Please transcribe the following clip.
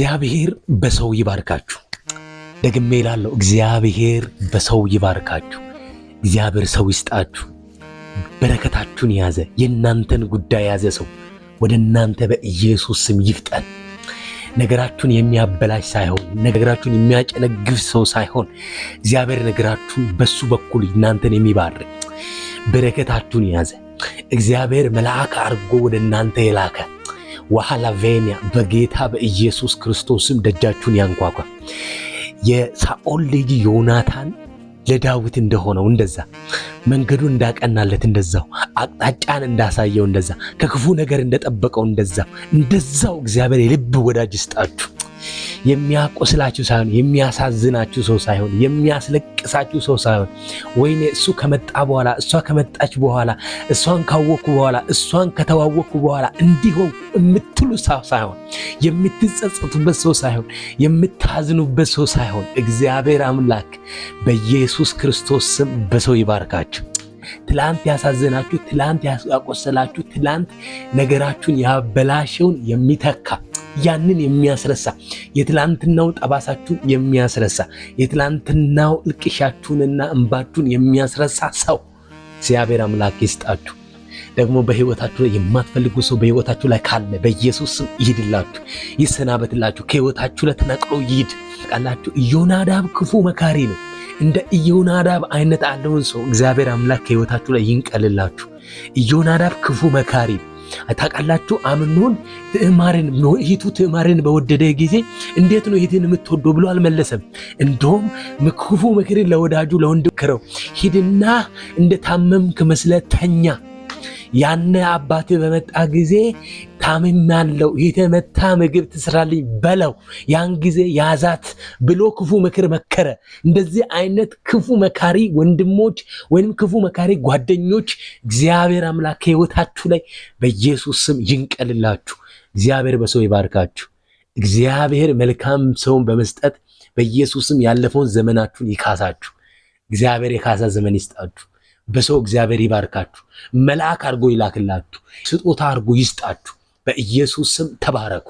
እግዚአብሔር በሰው ይባርካችሁ። ደግሜ እላለሁ፣ እግዚአብሔር በሰው ይባርካችሁ። እግዚአብሔር ሰው ይስጣችሁ። በረከታችሁን የያዘ፣ የእናንተን ጉዳይ የያዘ ሰው ወደ እናንተ በኢየሱስ ስም ይፍጠን። ነገራችሁን የሚያበላሽ ሳይሆን፣ ነገራችሁን የሚያጨነግፍ ሰው ሳይሆን፣ እግዚአብሔር ነገራችሁን በሱ በኩል እናንተን የሚባርክ፣ በረከታችሁን የያዘ፣ እግዚአብሔር መልአክ አድርጎ ወደ እናንተ የላከ ዋሃላቬኒያ በጌታ በኢየሱስ ክርስቶስም ደጃችሁን ያንኳኳ። የሳኦል ልጅ ዮናታን ለዳዊት እንደሆነው እንደዛ፣ መንገዱን እንዳቀናለት እንደዛው፣ አቅጣጫን እንዳሳየው እንደዛ፣ ከክፉ ነገር እንደጠበቀው እንደዛ፣ እንደዛው እግዚአብሔር የልብ ወዳጅ ይስጣችሁ። የሚያቆስላችሁ ሳይሆን፣ የሚያሳዝናችሁ ሰው ሳይሆን፣ የሚያስለቅሳችሁ ሰው ሳይሆን፣ ወይኔ እሱ ከመጣ በኋላ፣ እሷ ከመጣች በኋላ፣ እሷን ካወቅኩ በኋላ፣ እሷን ከተዋወቅኩ በኋላ እንዲሆን የምትሉ ሰው ሳይሆን፣ የምትጸጸቱበት ሰው ሳይሆን፣ የምታዝኑበት ሰው ሳይሆን፣ እግዚአብሔር አምላክ በኢየሱስ ክርስቶስ ስም በሰው ይባርካችሁ። ትላንት ያሳዘናችሁ፣ ትላንት ያቆሰላችሁ፣ ትላንት ነገራችሁን ያበላሸውን የሚተካ፣ ያንን የሚያስረሳ፣ የትላንትናው ጠባሳችሁን የሚያስረሳ፣ የትላንትናው እልቅሻችሁንና እንባችሁን የሚያስረሳ ሰው እግዚአብሔር አምላክ ይስጣችሁ። ደግሞ በህይወታችሁ ላይ የማትፈልጉ ሰው በህይወታችሁ ላይ ካለ በኢየሱስ ስም ይሂድላችሁ፣ ይሰናበትላችሁ፣ ከህይወታችሁ ላይ ተነቅሎ ይሂድ። ቃላችሁ ኢዮናዳብ ክፉ መካሪ ነው። እንደ ኢዮናዳብ አይነት ያለውን ሰው እግዚአብሔር አምላክ ከህይወታችሁ ላይ ይንቀልላችሁ። ኢዮናዳብ ክፉ መካሪ ታውቃላችሁ። አምኖን ትዕማርን፣ እህቱ ትዕማርን በወደደ ጊዜ እንዴት ነው እህትን የምትወደው ብሎ አልመለሰም። እንደውም ክፉ ምክርን ለወዳጁ ለወንድ ክረው፣ ሂድና እንደ ታመምክ መስለህ ተኛ፣ ያነ አባት በመጣ ጊዜ ታምሜያለሁ፣ የተመታ ምግብ ትስራልኝ በለው፣ ያን ጊዜ ያዛት ብሎ ክፉ ምክር መከረ። እንደዚህ አይነት ክፉ መካሪ ወንድሞች ወይንም ክፉ መካሪ ጓደኞች እግዚአብሔር አምላክ ከሕይወታችሁ ላይ በኢየሱስ ስም ይንቀልላችሁ። እግዚአብሔር በሰው ይባርካችሁ። እግዚአብሔር መልካም ሰውን በመስጠት በኢየሱስ ስም ያለፈውን ዘመናችሁን ይካሳችሁ። እግዚአብሔር የካሳ ዘመን ይስጣችሁ። በሰው እግዚአብሔር ይባርካችሁ። መልአክ አድርጎ ይላክላችሁ። ስጦታ አድርጎ ይስጣችሁ። በኢየሱስ ስም ተባረኩ።